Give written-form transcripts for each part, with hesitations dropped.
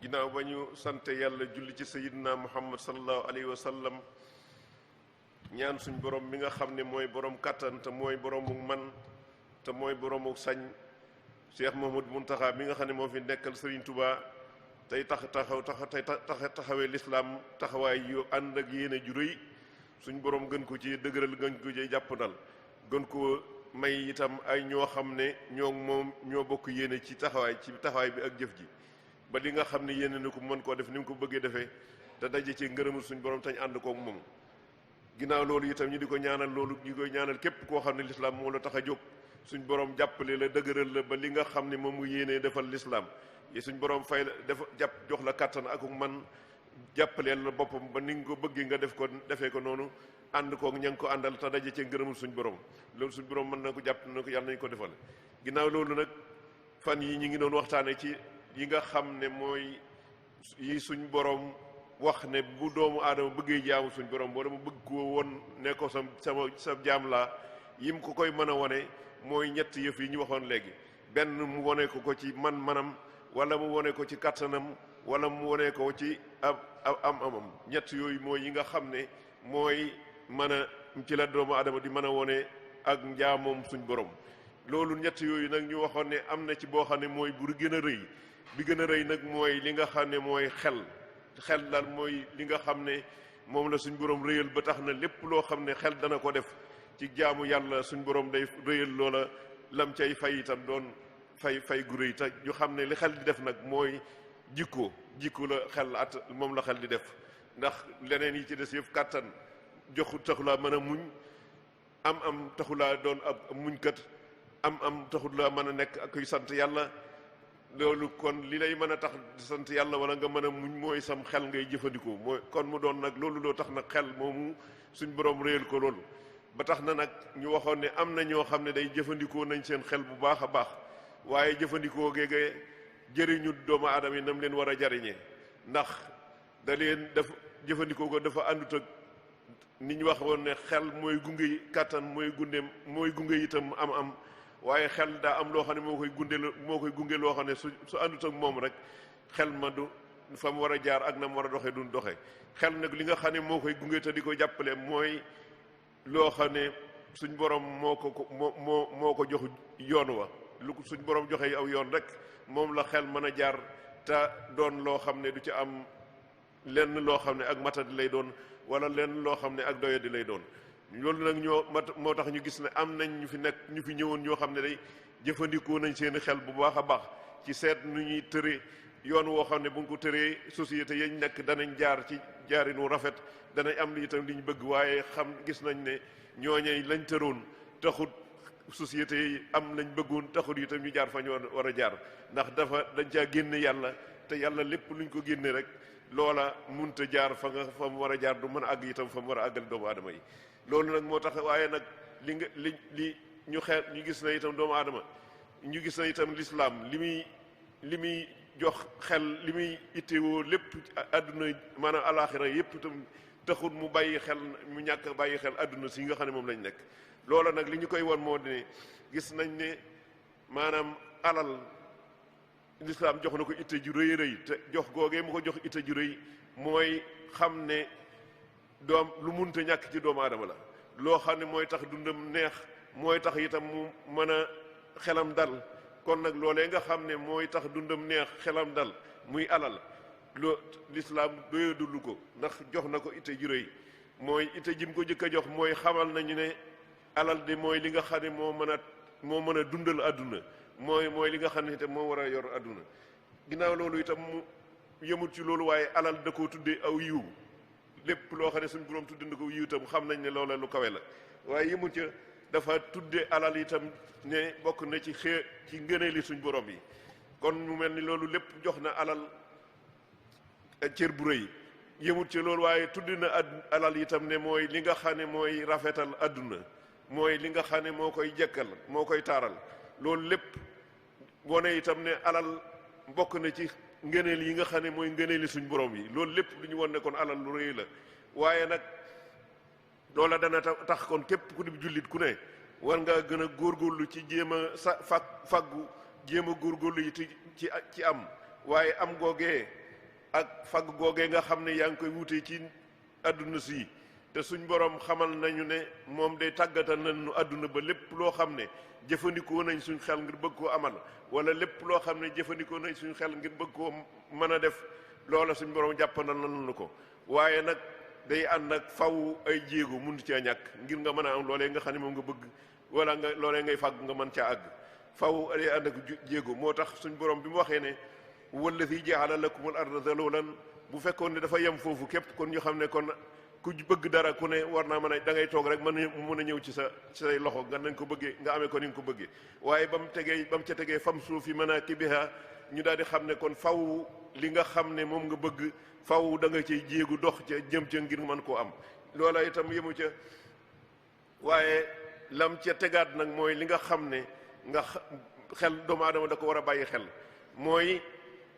ginnaaw ba ñu sante yàlla julli ci sayidina muhammad sallallahu alayhi wa sallam ñaan suñ borom mi nga xam ne mooy borom kàttan te mooy boroomu man te mooy boroomu sañ Cheikh Mouhamadou Mountakha mi nga xam ne moo fi nekkal Serigne Touba tey taxawee lislaam taxawaay yu ànd ak yéene ju rëy suñ borom gën ko ci dëgëral gën ko ci jàppandal gën ko may itam ay ñoo xam ne moom ñoo bokk yéene ci taxawaay bi ak jëf ji ba li nga xam ne yéene na ko mën koo def ni mu ko bëggee defee te daje ci ngërëmul suñ borom tañ ànd koog moom ginnaaw loolu itam ñu di ko ñaanal loolu ñu koy ñaanal képp koo xam ne lislaam moo la tax a jóg suñ borom jàppale la dëgëral la ba li nga xam ne moom mu yéenee defal lislaam yi suñ borom fay la dafa jox la kàttan ak man jàppaleel la boppam ba ni nga ko bëggee nga defee ko noonu ànd koog ña ngi ko àndal te daje ci ngërëmul suñ borom loolu suñ borom mën na ko jàpp na ko yàlla nañ ko defal ginnaaw loolu nag fan yi ñu ngi doon waxtaane ci yi nga xam ne mooy yi suñ borom wax ne bu doomu aadama bëggee jaamu suñ borom boo dama bëgg ko woon ne ko sa jaam laa yim ko koy mën a wone mooy ñett yëf yi ñu waxoon léegi benn mu wone ko ci manam wala mu wone ko ci kattanam wala mu wone ko ci amam ñett yooyu mooy yi nga xam ne mooy mën a ci la doomu aadama di mën a wone ak njaamoom suñ borom loolu ñett yooyu nag ñu waxoon ne am na ci boo xam ne mooy bu gën a rëy bi gën a rëy nag mooy li nga xam ne mooy xel daal mooy li nga xam ne moom la suñ borom rëyal ba tax na lépp loo xam ne xel dana ko def ci jaamu yàlla suñ borom day rëyal loola lam cay fay itam doon fay gu rëy te ñu xam ne li xel di def nag mooy jikko la xel moom la xel di def ndax leneen yi ci des yëpp kàttan taxulaa mën a muñ am taxulaa doon ab muñkat am taxulaa mën a nekk ak kuy sant yàlla loolu kon li lay mën a tax sant yàlla wala nga mën a muñ mooy sam xel ngay jëfandikoo mooy kon mu doon nag loolu loo tax nag xel moomu suñ borom réyal ko loolu ba tax na nag ñu waxoon ne am na ñoo xam ne day jëfandikoo nañ seen xel bu baax a baax waaye jëfandikoo géege jëriñu doomu aadama yi nam leen war a jariñee ndax da leen def jëfandikoo ko dafa àndut ak ni ñu waxoon ne xel mooy gunge kàttan mooy gunge itam am waaye xel daa am loo xam ne moo koy gunge loo xam ne su àndut ak moom rek xel ma du fa mu war a jaar ak na mu war a doxee duñ doxee xel nag li nga xam ne moo koy gunge te di ko jàppale mooy loo xam ne suñ borom moo ko jox yoon wa lu suñ borom joxe aw yoon rek moom la xel mën a jaar te doon loo xam ne du ci am lenn loo xam ne ak matadi lay doon wala lenn loo xam ne ak doyadi lay doon loolu nag moo tax ñu gis ne am nañ ñu fi ñëwoon ñoo xam ne day jëfandikoo nañ seeni xel bu baax a baax ci seet nu ñuy tëree yoon woo xam ne bu ñu ko tëree société yañ nekk danañ jaar ci jaarinu rafet danañ am li itam li ñu bëgg waaye gis nañ ne ñooñey lañ tëroon taxut société yi am lañ bëggoon taxut itam ñu jaar fa ñu war a jaar ndax dañ caa génne yàlla te yàlla lépp luñ ko génne rek loola munta jaar fa mu war a jaar du mën a àgg itam fa mu war a àggal doomu aadama yi loolu nag moo tax waaye nag li ñu gis na itam doomu aadama ñu gis na itam lislaam li muy jox xel li muy ittewoo lépp àdduna maanaam alaaxira yépp itam taxul mu bàyyi xel mu ñàkk bàyyi xel àdduna si nga xam ne moom lañ nekk loola nag li ñu koy won moo ne gis nañ ne maanaam alal lislaam jox na ko itte ju rëy rëy te jox googee mu ko jox itte ju rëy mooy xam ne lu munta ñàkk ci doomu aadama la loo xam ne mooy tax dundam neex mooy tax itam mu mën a xelam dal kon nag loolee nga xam ne mooy tax dundam neex xelam dal muy alal lislaam doyadul ko ndax jox na ko itte ju rëy mooy itte ji mu ko jëkk a jox mooy xamal nañu ne alal de mooy li nga xam ne moo mën a dundal àdduna mooy li nga xam ne itam moo war a yor àdduna ginnaaw loolu itam mu yëmut ci loolu waaye alal da koo tuddee aw yiw lépp loo xam ne suñu borom tudde na ko yiw itam xam nañ ne loola lu kawe la waaye yëmut ca dafa tudde alal itam ne bokk na ci ci ngëneeli suñ borom yi kon mu mel ni loolu lépp jox na alal cër bu rëy yëmut ca loolu waaye tudde na alal itam ne mooy li nga xam ne mooy rafetal àdduna mooy li nga xam ne moo koy jekkal moo koy taaral loolu lépp wone itam ne alal bokk na ci ngëneel yi nga xam ne mooy ngëneeli suñ borom yi loolu lépp lu ñu won ne kon alal lu rëy la waaye nag loola dana tax kon képp ku di jullit ku ne war ngaa gën a góorgóorlu ci jéem a faggu jéem a góorgóorlu yi ci am waaye am googee ak fagg googee nga xam ne yaa ngi koy wutee ci àdduna si te suñ borom xamal nañu ne moom day tàggatal nañu àdduna ba lépp loo xam ne jëfandikoo nañ suñ xel ngir bëgg koo amal wala lépp loo xam ne jëfandikoo nañ suñ xel ngir bëgg koo mën a def loola suñ borom jàppandal nañu ko waaye nag day ànd ak faw ay jéego mun caa ñàkk ngir nga mën a am loolee nga xam ne moom nga bëgg wala nga loolee ngay fàgg nga mën caa àgg faw day ànd ak jéego moo tax suñ borom bi mu waxee ne wallazi jaala lakumul arda zalulan bu fekkoon ne dafa yem foofu képp kon ñu xam ne kon ku bëgg dara ku ne war naa mën a da ngay toog rek mën a ñëw ci say loxo nga nañ ko bëggee nga amee ko ni nga ko bëggee waaye ba mu ca tegee fam suuf yi manaakibihaa ñu daal di xam ne kon faw li nga xam ne moom nga bëgg faw da nga cay jéegu dox ca jëm ca ngir mën koo am loola itam yemu ca waaye lam ca tegaat nag mooy li nga xam ne xel doomu aadama da ko war a bàyyi xel mooy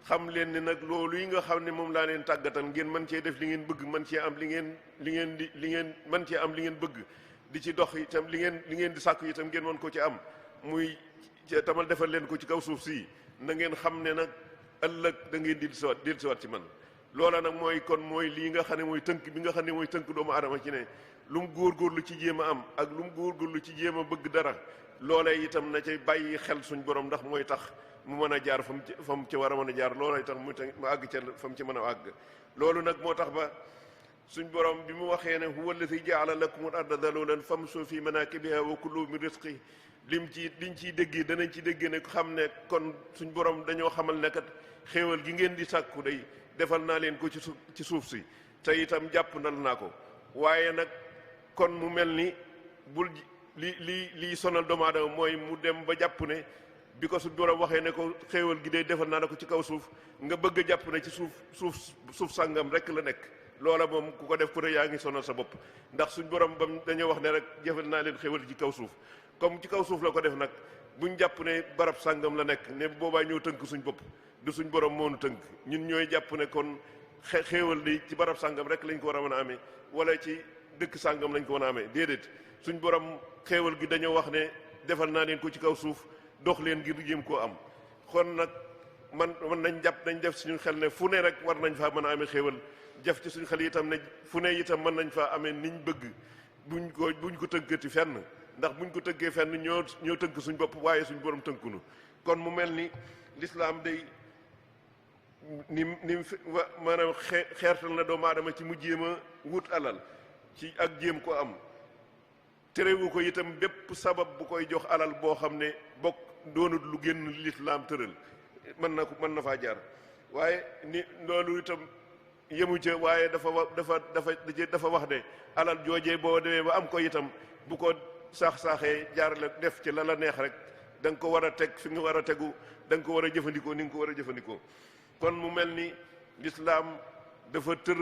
xam leen ne nag loolu yi nga xam ne moom laa leen tàggatal ngeen mën cee def li ngeen bëgg mën cee am li ngeen mën cee am li ngeen bëgg di ci dox itam li ngeen di sàkku itam ngeen mën ko ci am muy tamal defal leen ko ci kaw suuf si na ngeen xam ne nag ëllëg da ngeen di siwaat ci man loola nag mooy lii nga xam ne mooy tënk bi nga xam ne mooy tënk doomu aadama ci ne lu mu góorgóorlu ci jéem a am ak lu mu góorgóorlu ci jéem a bëgg dara loolee itam na cay bàyyi xel suñ borom ndax mooy tax mu mën a jaar fa mu ci war a mën a jaar loola itam mu àgg ca fa mu ci mën a àgg loolu nag moo tax ba suñ borom bi mu waxee ne huwa allazi jaala lakumul arda zalulan famshu fi manakibiha wa kulu min rizqi liñ ciy déggee danañ ci déggee ne xam ne kon suñ borom dañoo xamal ne kat xéewal gi ngeen di sàkku day defal naa leen ko ci suuf si te itam jàpp ndal naa ko waaye nag kon mu mel ni bul lii sonal doomu aadama mooy mu dem ba jàpp ne bi ko suñ borom waxee ne ko xéewal gi day defal naa la ko ci kaw suuf nga bëgg a jàpp ne ci suuf sàngam rek la nekk loola moom ku ko def ku ne yaa ngi sonal sa bopp ndax suñ borom bam dañoo wax ne rek jëfal naa leen xéewal ci kaw suuf comme ci kaw suuf la ko def nag buñ jàpp ne barab sàngam la nekk ne boobaa ñëw tënk suñ bopp du suñ borom moonu tënk ñun ñooy jàpp ne kon xéewal di ci barab sàngam rek lañ ko war a mën a amee wala ci dëkk sàngam lañ ko mën a amee déedéet suñ borom xéewal gi dañoo wax ne defal naa leen ko ci kaw suuf dox leen ngir jéem koo am kon nag man nañ jàpp nañ def suñu xel ne fu ne rek war nañ faa mën a amee xéewal jëf ci suñu xel itam ne fu ne itam mën nañ faa amee niñ bëgg buñ ko tënkati fenn ndax buñ ko tënkee fenn ñoo tënk suñ bopp waaye suñ borom tënkunu kon mu mel ni lislaam day ni maanaam xeertal na doomu aadama ci mu jéem a wut alal ci ak jéem ko am terewu ko itam bépp sabab bu koy jox alal boo xam ne bokk doonut lu génn lislaam tëral mën na faa jaar waaye ni loolu itam yemu ca waaye dafa wax ne alal joojee boo demee ba am ko itam bu ko saaxee jaarale def ci la neex rek da nga ko war a teg fi nga war a tegu da nga ko war a jëfandikoo ni nga ko war a jëfandikoo kon mu mel ni lislaam dafa tër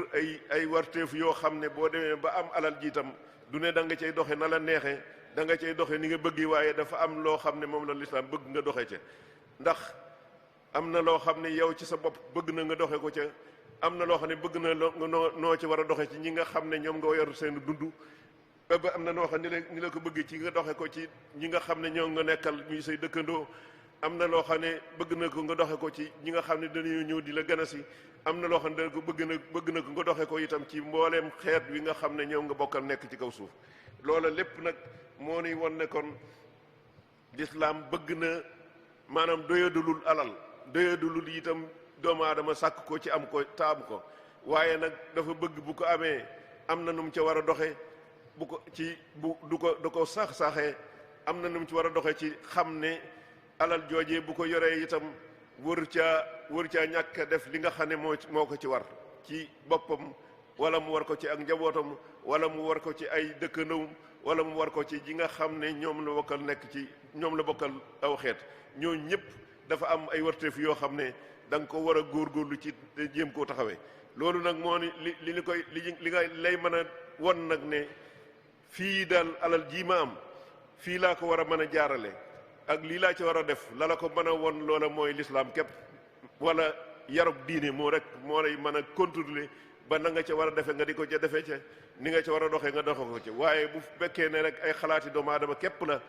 ay warteef yoo xam ne boo demee ba am alal ji itam du ne da nga cay doxe na la neexee da nga cay doxe ni nga bëgg waaye dafa am loo xam ne moom la lislaam bëgg nga doxe ca ndax am na loo xam ne yow ci sa bopp bëgg na nga doxe ko ca am na loo xam ne bëgg na noo ci war a doxe ci ñi nga xam ne ñoom nga yor seen dund ba am na noo xam ne ni la ko bëgg ci nga doxe ko ci ñi nga xam ne ñoo nga nekkal ñuy say dëkkandoo am na loo xam ne bëgg na ko nga doxe ko ci ñi nga xam ne dañuy ñëw di la gën a si am na loo xam ne bëgg na ko nga doxe ko itam ci mbooleem xeet wi nga xam ne ñoom nga bokkal nekk ci kaw suuf loola lépp nag moo ni won ne kon lislaam bëgg na maanaam doyadulul alal doyadulul itam doomu aadama sàkk ko ci am ko taam ko waaye nag dafa bëgg bu ko amee am na nu mu ca war a doxe bu ko ci bu du ko sax-saxee am na nu mu ci war a doxe ci xam ne alal joojee bu ko yoree itam wër caa ñàkk def li nga xam ne moo ko ci war ci boppam wala mu war ko ci ak njabootam wala mu war ko ci ay dëkkandoom wala mu war ko ci ji nga xam ne ñoom la bokkal nekk ci ñoom la bokkal aw xeet ñoo ñëpp dafa am ay warteef yoo xam ne da nga ko war a góorgóorlu ci jéem koo taxawee loolu nag moo ni li nga lay mën a won nag ne fii daal alal jii ma am fii laa ko war a mën a jaarale ak lii laa ci war a def la ko mën a won loola mooy lislaam képp wala yarub diine moo lay mën a contrôler ba na nga ca war a defe nga di ko ca defee ca ni nga ca war a doxee nga doxe ko ci waaye bu fekkee ne rek ay xalaati doomu aadama képp la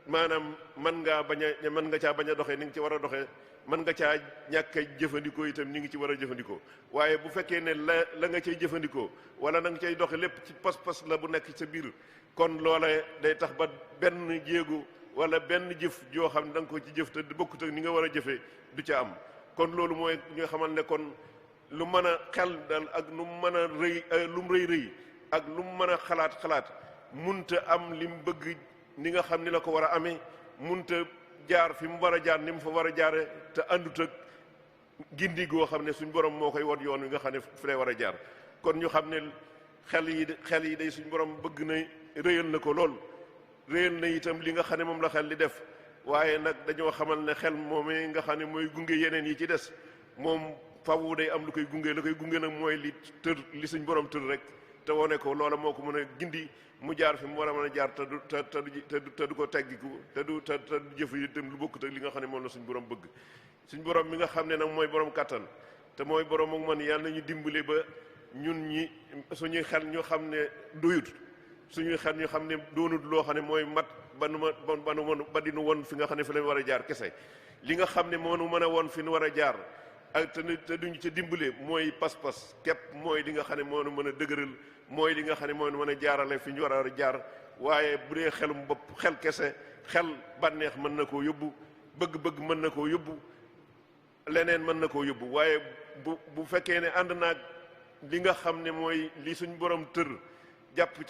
maanaam mën nga caa bañ a doxee ni nga ci war a doxee, mën nga caa ñàkk a jëfandikoo itam ni nga ci war a jëfandikoo. waaye bu fekkee ne la nga cay jëfandikoo wala na nga cay doxe lépp ci pas-pas la bu nekk sa biir, kon loola day tax ba benn jéego wala benn jëf joo xam ne da nga ko ci jëf te bokkut ak ni nga war a jëfee du ca am. kon loolu mooy ñu xamal ne kon lu mën a xel dal ak lu mu mën a rëy lu mu rëy ak lu mu mën a xalaat munta am li mu bëgg ni nga xam ni la ko war a amee, munta jaar fi mu war a jaar ni mu fa war a jaare te àndut ak gindi goo xam ne suñ borom moo koy won yoon wi nga xam ne fi lay war a jaar. kon ñu xam ne xel yi day suñ borom bëgg na réyal na ko lool, réyal na itam li nga xam ne moom la xel li def. waaye nag dañoo xamal ne xel moomee nga xam ne mooy gunge yeneen yi ci des, moom fawu day am lu koy gunge. la koy gunge nag mooy li suñ borom tër rek te wone ko loola moo ko mën a gindi mu jaar fi mu war a mën a jaar te du ko teggiku te du jëf yi itam lu bokkut ak li nga xam ne moom la suñ borom bëgg. suñ borom mi nga xam ne nag mooy borom kattan te mooy borom ak man, yàlla nañu dimbale ba ñun ñi suñuy xel ñu xam ne doyut, suñuy xel ñu xam ne doonut loo xam ne mooy mat ba dinu won fi nga xam ne fi lañ war a jaar kese. li nga xam ne moo nu mën a won fi nu war a jaar ak te duñu ca dimbale mooy pas-pas képp, mooy li nga xam ne moo nu mën a dëgëral, mooy li nga xam ne moo nu mën a jaarale fi ñu war a jaar. waaye bu dee xelum bopp, xel kese, xel bànneex mën na koo yóbbu, bëgg-bëgg mën na koo yóbbu, leneen mën na koo yóbbu. waaye bu fekkee ne ànd naag li nga xam ne mooy li suñ borom tër jàpp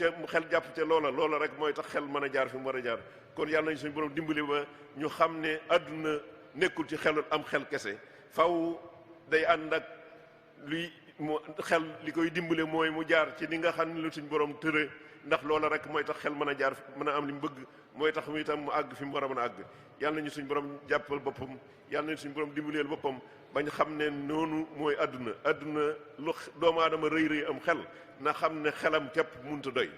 ca loola rek mooy tax xel mën a jaar fi mu war a jaar. kon yàlla nañ suñu borom dimbali ba ñu xam ne àdduna nekkul ci xelul am xel kese, faw day ànd ak xel li koy dimbale mooy mu jaar ci li nga xam ne lu suñ borom tëre, ndax loola rek mooy tax xel mën a jaar mën a am li mu bëgg, mooy tax mu itam mu àgg fi mu war a mën a àgg. yàlla nañu suñu borom jàppal boppam, yàlla nañu suñu borom dimbaleel boppam bañ xam ne noonu mooy àdduna lu doomu aadama rëy am xel na xam ne xelam képp munta doy.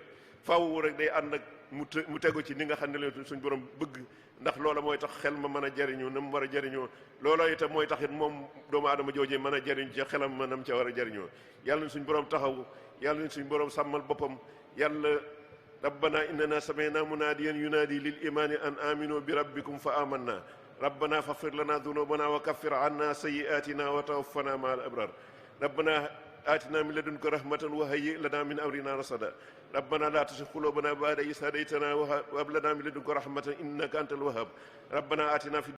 faaw rek day ànd ak mu tegu ci ni nga xam ne leen suñu borom bëgg, ndax loola mooy tax xel ma mën a jariñoo na mu war a jariñoo. loola itam mooy tax it moom doomu aadama joojee mën a jariñ ci xelam ma nam ca war a jariñoo. yàlla na suñu borom taxaw, yàlla na suñu borom sàmmal boppam. yàlla rabbana innana sami'na munadiyan yunadi lil imani an aminu bi rabbikum fa amanna rabbana faghfir lana dhunubana wa kaffir anna sayyi'atina wa tawaffana ma'al abrar rabbana آتنا من لدنك رحمة وهيئ لنا من أمرنا رشدا ربنا لا تزغ قلوبنا بعد إذ هديتنا وهب لنا من لدنك رحمة إنك أنت الوهاب ربنا آتنا في